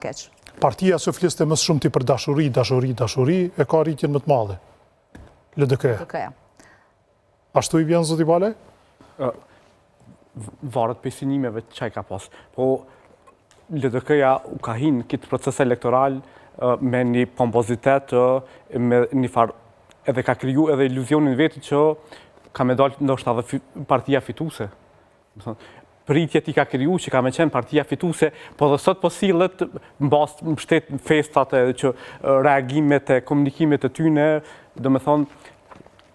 Keq. Partia që fliste më së shumti për dashuri, dashuri, dashuri, e ka rritjen më të madhe. LDK-ja. LDK-ja. Ashtu i vjen zoti Balaj? Varet prej synimeve që i ka pas. Po LDK-ja u ka hi në këtë proces elektoral me një pompozitet, me një farë edhe ka kriju edhe iluzionin vetit që ka me dalë ndoshta edhe partia fituse. Pritjet i ka kriju që ka me qenë partia fituse, po dhe sot po sillet në bazë mbështet në festat e që reagimet e komunikimet e tyne, domethonë,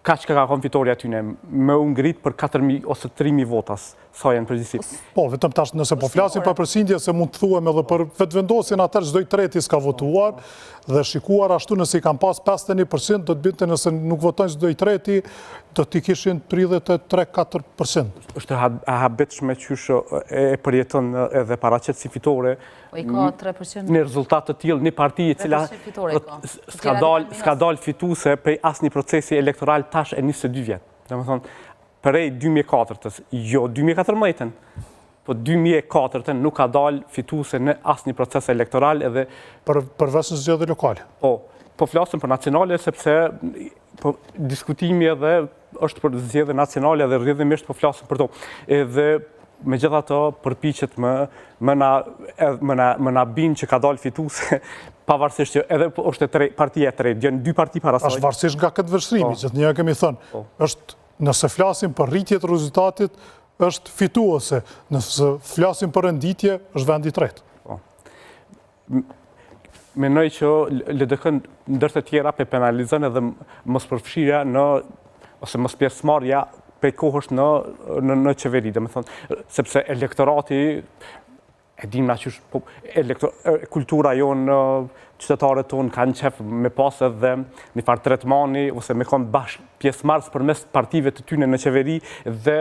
kaq ka konë fitorja e tyne, me u ngrit për 4.000 ose 3.000 votas, sa janë përgjithësi. Po, vetëm tash nëse po flasim për përqindje, se mund të thuhem edhe për Vetëvendosjen, atëherë çdo i treti s'ka votuar, dhe shikuar ashtu nëse i kanë pas 51%, do të binte nëse nuk votojnë çdo i treti, do t'i kishin 33-4%. Është e habitshme qysh e përjeton edhe paraqet si fitore. Po i ka 3%. Një rezultat të tillë, një parti e cila s'ka dalë fituse prej asnjë procesi elektoral tash e 22 vjet. Domethonë, prej 2004-ës, jo 2014-ën, po 2004-ën nuk ka dalë fituse në asnjë proces elektoral edhe... Për, përveç në zgjedhje lokale? Po, po flasim për nacionale, sepse po, diskutimi edhe është për zgjedhje nacionale dhe rrjedhimisht po flasim për to. Edhe megjithatë përpiqet më, më na, më na, më na bind që ka dalë fituse, pavarësisht që edhe po është e tre, partia e tretë, janë dy parti para saj. Është varësisht nga këndvështrimi, po. gjithnjë e kemi thënë, po. është nëse flasim për rritje të rezultatit, është fituese, nëse flasim për renditje, është vendi i tretë. Po. Mendoj që LDK ndër të tjera pe penalizon edhe mospërfshirja në ose mospjesëmarrja prej kohësh në në në qeveri, domethonë, sepse elektorati e dim na qysh po elektro, kultura jonë qytetarët tonë kanë qef me pas edhe një farë tretmani ose me konë bashkë pjesëmarrës përmes partive të tyne në qeveri dhe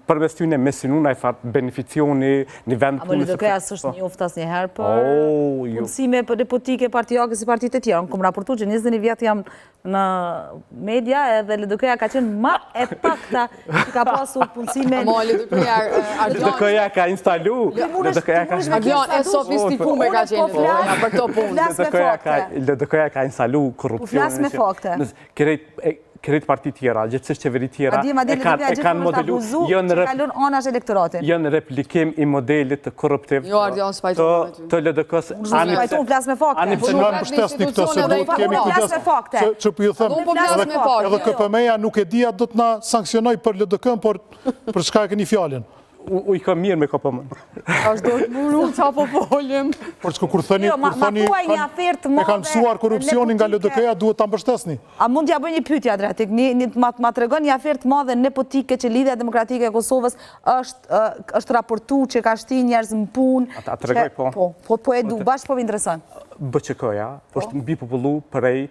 përmes tyne me synu naj farë beneficioni, një vend pune. Ama LDK-ja s'është po. njoftë asnjëherë për oh, jo. punësime për nepotike partiake si partitë e tjera. Unë kom raportu që 21 vjet jam në media edhe LDK-ja ka qenë ma e pakta që ka pasur punësime. Mo LDK-ja Ardian. LDK-ja ka instalu. LDK-ja ka Ardian e sofistikume ka qenë LDK-ja për këto punë. LDK-ja ka LDK-ja ka instalu korrupsionin. Po flas me fakte. Krejt krejt parti tjera, gjithsesi qeveri tjera, e kanë e kanë modelu, janë rep, kalon anash elektoratin. Janë replikim i modelit të korruptiv jo, Ardian, të, të LDK-së. Ani pse flas me fakte. Ani pse na mbështesni këtë se duhet të kemi kujdes. Fakte. Që, që po ju them, po edhe, edhe KPM-ja nuk e di a do të na sanksionojë për LDK-n, por për çka e keni fjalën? U i kam mirë me KPM-n. Është do të muru ça po folim. Por çka kur thoni, jo, kur thoni, e kanë mësuar korrupsionin nga LDK-ja, duhet ta mbështesni. A mund t'ja bëj një pyetje Adriatik, një, një ma, ma tregon një aferë të madhe nepotike që Lidhja Demokratike e Kosovës është është raportu që ka shti njerëz në punë. A ta tregoj po. Po, po, po e du, bash po më intereson. BQK-ja po. është mbipopullu prej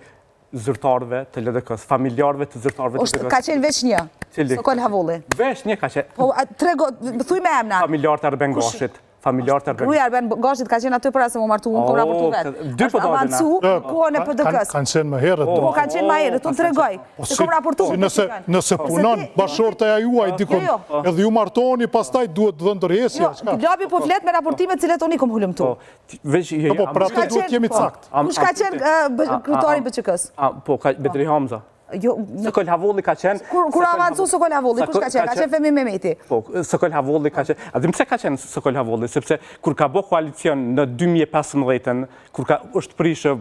zyrtarëve të LDK-së, familjarëve të zyrtarëve të LDK-së. Ka qenë veç një, Sokol Havolli. Veç një ka qenë. Po, trego, thuj me emna. Familjarët e Arben Gashit. Familjarët e Arben Gruja e Arben Gashit ka qenë aty para se m'u martu, unë kom raportu vetë. Dy po dalin. Avancu në kohën e PDK-së. Kanë qenë më herët. Po, kanë qenë më herët, unë tregoj. Po Se kom raportu. Nëse, nëse punon bashkëshortja juaj dikun, jo, jo. edhe ju martoheni, pastaj duhet dhënë dorëheqje. Jo, Labi po flet me raportimet cilat unë i kom hulumtu. Po, veç, jo, po, për atë duhet jemi sakt. Kush ka qenë kryetari i BQK-së? Po, Bedri Hamza. Jo, Sokol Havolli ka qenë... Kur, kur avancu Sokol Havolli, kush ka qenë? Ka qenë Fehmi Mehmeti. Po, Sokol Havolli ka qenë... A dim pse ka qenë Sokol Havolli? Sepse kur ka bo koalicion në 2015-ën, kur ka është prishë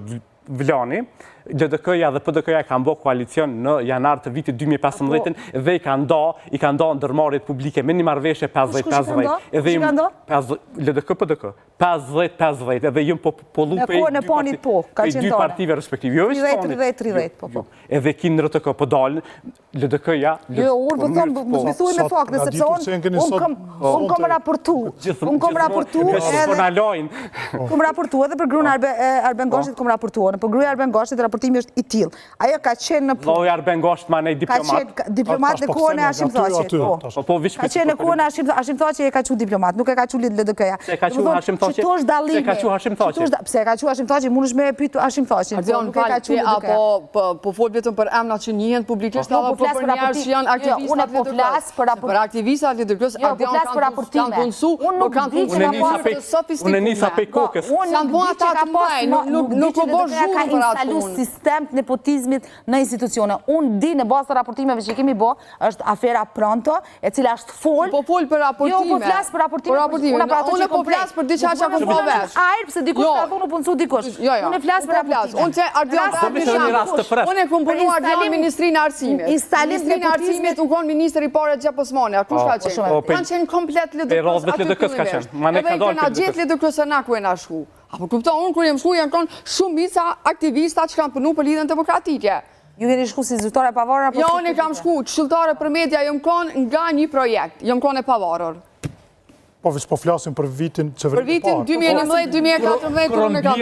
VLAN-i, LDK-ja dhe PDK-ja kanë bo koalicion në janar të vitit 2015-ën po. dhe i kanë nda, i kanë nda ndërmarrjet publike me një marrëveshje 50-50. Edhe i LDK PDK. 50-50, edhe jëmë po popullu prej dy po, dy partive respektive. Jo, veç 30, 30, 30, po, po. Jo, edhe ki në RTK, po dalë, LDK-ja... Jo, unë po thom, po më thuj me fakte, sepse unë unë kom, unë kom raportu, unë kom raportu edhe... Po na lajnë. Kom raportu edhe për gruan Arben Gashit kom raportu, unë, për gruan Arben Gashit raportu. raportimi është i tillë. Ajo ka qenë në punë. Vllau i Arben Gashit ma nej Ka diplomat. qenë diplomat në po kohën e Hashim Thaçit. Po. Po po Ka qenë në kohën e Hashim Hashim Thaçi e ka çu diplomat, nuk e ka çu LDK-ja. Pse e ka çu Hashim Thaçi? Qëtu është dallimi. Pse e ka çu Hashim Thaçi? Qëtu është pse e ka çu Hashim Thaçi, mundesh me e pyet Hashim Thaçin. Po, Ardian, nuk e ka fal, çu ti LDK-ja. apo po, po fol vetëm për emra që njihen publikisht Jo, apo po po flas për për njerëz raportim. që janë Jo, aktivistat unë po LDK-s. flas për raport- Për aktivistat LDK-s, Jo, po Ardian flas për kanë raportime. kanë punësu, Unë po nuk kanë di që punësu ka në pas- mënyrë të Unë e nisa sofistikume. pej kokës. Unë S'janë nuk bo di ata që ka të pas mëdhej, ma- nuk- nuk- di nuk që u bo LDK-ja ka zhurmë për atë instalu punë. sistem të nepotizmit në institucione. Unë di në bazë të raportimeve që kemi bo, është afera Pronto, e cila është fol. Po fol për raportime. Jo, po flas për raportime. Për raportime. Unë për ato Unë që po kom flas për diçka Nuk që po kom po flas vesh. Ajër, pse dikush Jo. ka thonë u punësu dikush. Jo, jo. Unë flas për po flas. raportime. Unë që Ardian Rast- ta Po, vetëm një rast të freskët. Unë e kom Për punu Ardian instalim- Ministrinë e Arsimit. Instalim Ministrinë e Arsimit u kon ministër i parë Rexhep Osmani, a kush ka Po, qenë? shumë e Kanë qenë komplet Pe LDK-s radhëve aty LDK-s ka fillimisht. qenë. Ma ne Edhe ka i dalë kena për gjetë LDK-së na ku e na shku. Apo kupton, unë kur jem shku janë konë shumica aktivista që kanë punu për lidhjen demokratike. Ju keni shku si zyrtare e pavarur apo Jo, si unë e kam shku, këshilltare për media jom konë nga një projekt, jom konë e pavarur. Po, veç po flasim për vitin Për qeverinë e vitin parë. 2011-2014 unë e kam Kur